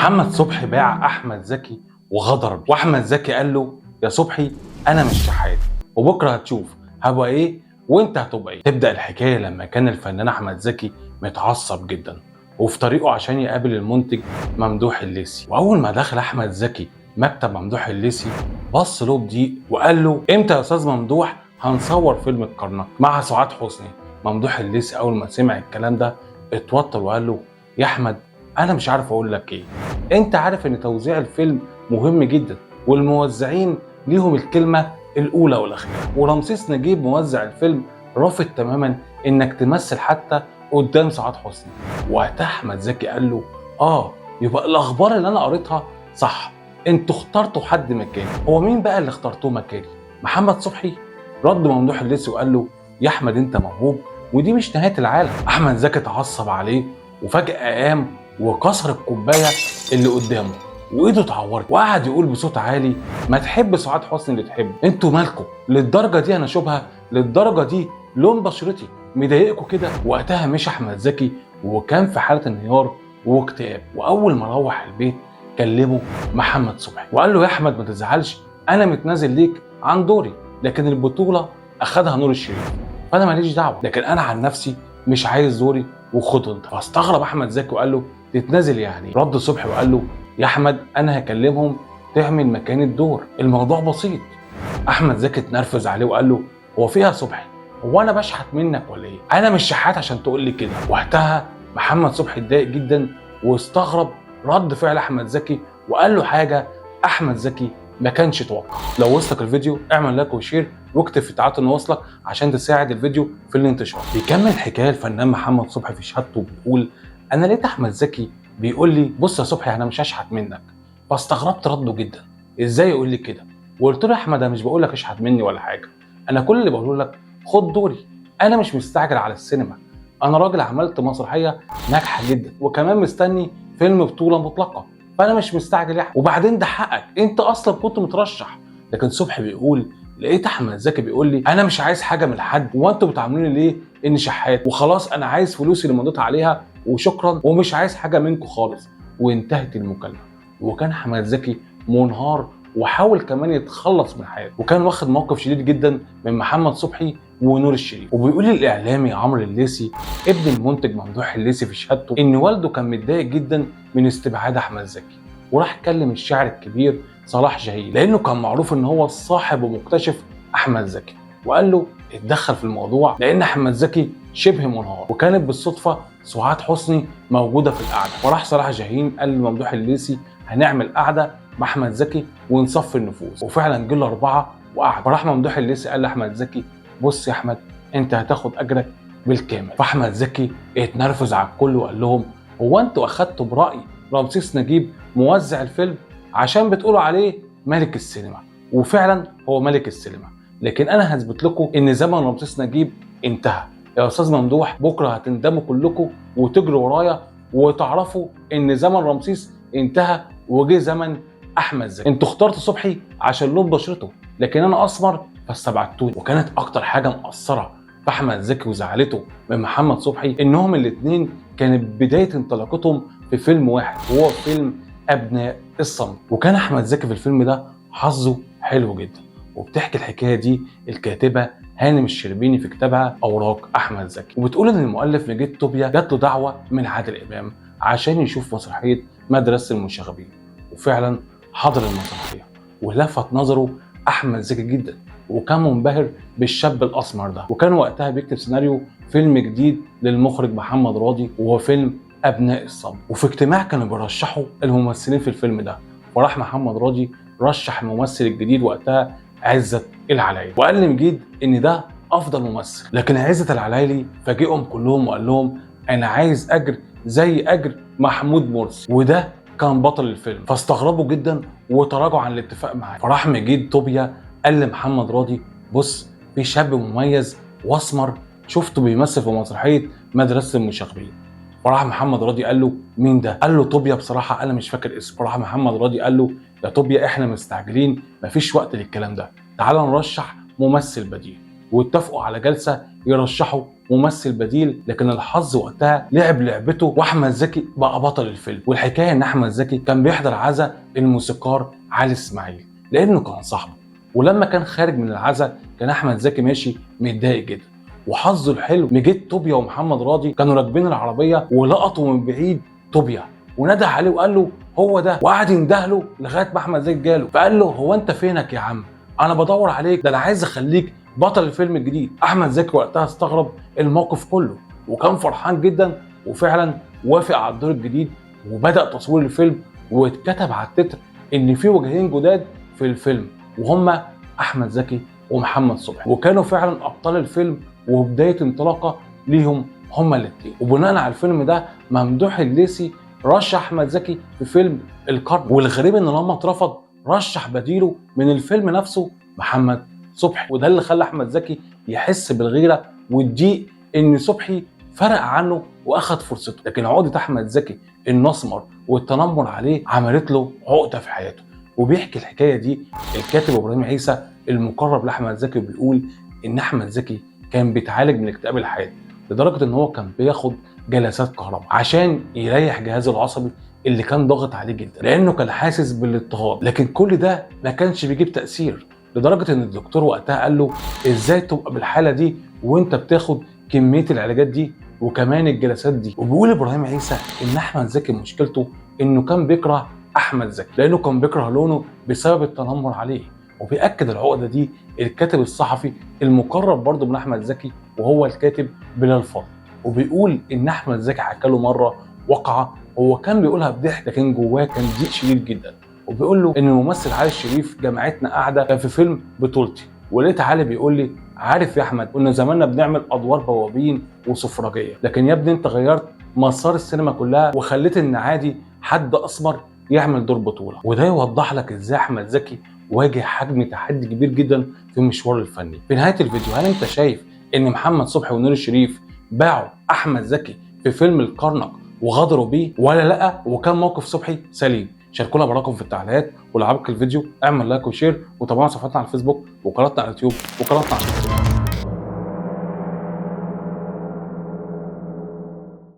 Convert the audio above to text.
محمد صبحي باع احمد زكي وغدر بيه، واحمد زكي قال له يا صبحي انا مش شحات، وبكره هتشوف هبقى ايه وانت هتبقى ايه. تبدا الحكاية لما كان الفنان احمد زكي متعصب جدا وفي طريقه عشان يقابل المنتج ممدوح الليثي. واول ما دخل احمد زكي مكتب ممدوح الليثي بص له بضيق وقال له امتى يا استاذ ممدوح هنصور فيلم الكرنك مع سعاد حسني؟ ممدوح الليثي اول ما سمع الكلام ده اتوتر وقال له يا احمد انا مش عارف اقول لك ايه، انت عارف ان توزيع الفيلم مهم جدا والموزعين ليهم الكلمة الاولى والاخيرة، ورمسيس نجيب موزع الفيلم رافض تماما انك تمثل حتى قدام سعاد حسني. وقتها احمد زكي قال له يبقى الاخبار اللي انا قريتها صح، انتوا اخترتوا حد مكاني. هو مين بقى اللي اخترتوه مكاني؟ محمد صبحي؟ رد ممدوح الليثي وقال له يا احمد انت موهوب ودي مش نهاية العالم. احمد زكي اتعصب عليه وفجاة قام وكسر الكوباية اللي قدامه وايده اتعورت، وقعد يقول بصوت عالي ما تحب سعاد حسني اللي تحب، انتوا مالكم للدرجة دي؟ انا شبهه للدرجة دي؟ لون بشرتي مضايقكم كده؟ وقتها مش احمد زكي وكان في حاله انهيار واكتئاب. واول ما روح البيت كلمة محمد صبحي وقال له يا احمد ما تزعلش، انا متنازل ليك عن دوري، لكن البطولة اخدها نور الشريف فانا ماليش دعوه، لكن انا عن نفسي مش عايز دوري وخده انت. فاستغرب احمد زكي وقال له تتنازل يعني؟ رد صبحي وقال له يا احمد انا هكلمهم تعمل مكان الدور، الموضوع بسيط. احمد زكي اتنرفز عليه وقال له هو فيها صبحي؟ هو انا بشحت منك ولا ايه؟ انا مش شحات عشان تقول لي كده. وقتها محمد صبحي اتضايق جدا واستغرب رد فعل احمد زكي وقال له حاجة احمد زكي ما كانش يتوقع. لو وصلك الفيديو اعمل like و share واكتب في تعليقات انه وصلك عشان تساعد الفيديو في الانتشار. بيكمل الحكاية الفنان محمد صبحي في شهادته بيقول انا لقيت احمد زكي بيقول لي بص يا صبحي انا مش هشحت منك، فاستغربت رده جدا، ازاي يقول لي كده؟ وقلت له يا احمد انا مش بقول لك اشحت مني ولا حاجة، انا كل اللي بقوله لك خد دوري، انا مش مستعجل على السينما، انا راجل عملت مسرحية ناجحة جدا وكمان مستني فيلم بطوله مطلقه، فانا مش مستعجل يا احمد، وبعدين ده حقك انت اصلا كنت مترشح. لكن صبحي بيقول لقيت احمد زكي بيقول لي انا مش عايز حاجة من حد، وانتوا بتعاملوني ليه اني شحات؟ وخلاص انا عايز فلوسي اللي مضيت عليها وشكرا، ومش عايز حاجة منكم خالص. وانتهت المكالمة. وكان احمد زكي منهار وحاول كمان يتخلص من حياته، وكان واخد موقف شديد جدا من محمد صبحي ونور الشريف. وبيقول الاعلامي عمرو الليثي ابن المنتج ممدوح الليثي في شهادته ان والده كان متضايق جدا من استبعاد احمد زكي، وراح كلم الشاعر الكبير صلاح جاهين لانه كان معروف ان هو صاحب ومكتشف احمد زكي، وقال له اتدخل في الموضوع لان احمد زكي شبه منهار. وكانت بالصدفة سعاد حسني موجودة في القعدة، وراح صلاح جاهين قال لممدوح الليثي هنعمل قعدة مع احمد زكي ونصفي النفوس، وفعلا جه الاربعة وقعد. فراح ممدوح الليثي قال لاحمد زكي بص يا احمد انت هتاخد اجرك بالكامل. فاحمد زكي اتنرفز على الكل وقال لهم هو انتوا اخدتوا براي رمسيس نجيب موزع الفيلم عشان بتقولوا عليه ملك السينما، وفعلا هو ملك السينما، لكن انا هثبت لكم ان زمن رمسيس نجيب انتهى. يا استاذ ممدوح بكره هتندموا كلكم وتجروا ورايا وتعرفوا ان زمن رمسيس انتهى وجه زمن احمد زكي. انتوا اخترتوا صبحي عشان لون بشرته، لكن انا اسمر فاستبعدتوني. وكانت اكتر حاجة مأثره في احمد زكي وزعلته من محمد صبحي انهم الاثنين كانت بداية انطلاقتهم في فيلم واحد، وهو فيلم ابناء الصمت. وكان احمد زكي في الفيلم ده حظه حلو جدا. وبتحكي الحكاية دي الكاتبة هانم الشربيني في كتابها اوراق احمد زكي، وبتقول ان المؤلف مجيد طوبيا جات له دعوه من عادل امام عشان يشوف مسرحية مدرسه المشاغبين، وفعلا حضر المسرحية ولفت نظره احمد زكي جدا، وكان منبهر بالشاب الاسمر ده. وكان وقتها بيكتب سيناريو فيلم جديد للمخرج محمد راضي، وهو فيلم ابناء الصمت. وفي اجتماع كانوا بيرشحوا الممثلين في الفيلم ده، وراح محمد راضي رشح الممثل الجديد وقتها عزت العلايلي، وقال لمجيد ان ده افضل ممثل. لكن عزت العلايلي فاجئهم كلهم وقال لهم انا عايز اجر زي اجر محمود مرسي، وده كان بطل الفيلم. فاستغربوا جدا وتراجعوا عن الاتفاق معاه. فراح مجيد طوبيا قال لمحمد راضي بص في شاب مميز واسمر شفته بيمثل في مسرحية مدرسه المشاغبين. فراح محمد راضي قال له مين ده؟ قال له طوبيا، بصراحة انا مش فاكر اسمه. فراح محمد راضي قال له يا طوبيا احنا مستعجلين مفيش وقت للكلام ده، تعال نرشح ممثل بديل. واتفقوا على جلسه يرشحوا ممثل بديل، لكن الحظ وقتها لعب لعبته واحمد زكي بقى بطل الفيلم. والحكاية ان احمد زكي كان بيحضر عزا الموسيقار علي اسماعيل لانه كان صاحبه، ولما كان خارج من العزا كان احمد زكي ماشي متضايق جدا، وحظه الحلو مجيت طوبيا ومحمد راضي كانوا راكبين العربية ولقطوا من بعيد طوبيا ونده عليه وقال له هو ده، وقعد يندهله لغاية ما احمد زكي جاله، فقال له هو انت فينك يا عم؟ انا بدور عليك، ده انا عايز اخليك بطل الفيلم الجديد. احمد زكي وقتها استغرب الموقف كله وكان فرحان جدا، وفعلا وافق على الدور الجديد وبدا تصوير الفيلم، واتكتب على التتر ان في وجهين جداد في الفيلم وهما احمد زكي ومحمد صبحي، وكانوا فعلا ابطال الفيلم وبداية انطلاقة ليهم هما الاثنين. وبناء على الفيلم ده ممدوح الليثي رشح احمد زكي في فيلم القرن، والغريب ان لما اترفض رشح بديله من الفيلم نفسه محمد صبحي، وده اللي خلى احمد زكي يحس بالغيره والضيق ان صبحي فرق عنه واخد فرصته. لكن عقده احمد زكي النسمر والتنمر عليه عملت له عقده في حياته. وبيحكي الحكاية دي الكاتب ابراهيم عيسى المقرب لاحمد زكي، وبيقول ان احمد زكي كان بيتعالج من الاكتئاب الحاد لدرجة ان هو كان بياخد جلسات كهرباء عشان يريح جهازه العصبي اللي كان ضاغط عليه جدا، لانه كان حاسس بالاضطهاد. لكن كل ده ما كانش بيجيب تاثير، لدرجة ان الدكتور وقتها قال له ازاي تبقى بالحالة دي وانت بتاخد كمية العلاجات دي وكمان الجلسات دي. وبيقول ابراهيم عيسى ان احمد زكي مشكلته انه كان بيكره احمد زكي لانه كان بيكره لونه بسبب التنمر عليه. وبيأكد العقدة دي الكاتب الصحفي المقرب برضه من احمد زكي وهو الكاتب بلال فضل، وبيقول ان احمد زكي حكى له مرة وقعه هو كان بيقولها بضحك لكن جواه كان ضيق شديد جدا. وبيقول له ان الممثل علي الشريف جماعتنا قاعدة كان في فيلم بطولتي، ولقيت علي بيقول لي عارف يا احمد كنا زماننا بنعمل ادوار بوابين وسفرجيه، لكن يا ابني انت غيرت مسار السينما كلها وخليت ان عادي حد اسمر يعمل دور بطوله. وده يوضح لك ازاي احمد زكي واجه حجم تحدي كبير جدا في مشواره الفني. في نهاية الفيديو، هل انت شايف ان محمد صبحي ونور الشريف باعوا احمد زكي في فيلم الكرنك وغدروا بيه ولا لا؟ وكان موقف صبحي سليم؟ شاركونا براكم في التعليقات، ولو عجبك الفيديو اعمل like و share، وتابعونا صفحتنا على الفيسبوك وقناتنا على اليوتيوب وقناتنا على التيك توك.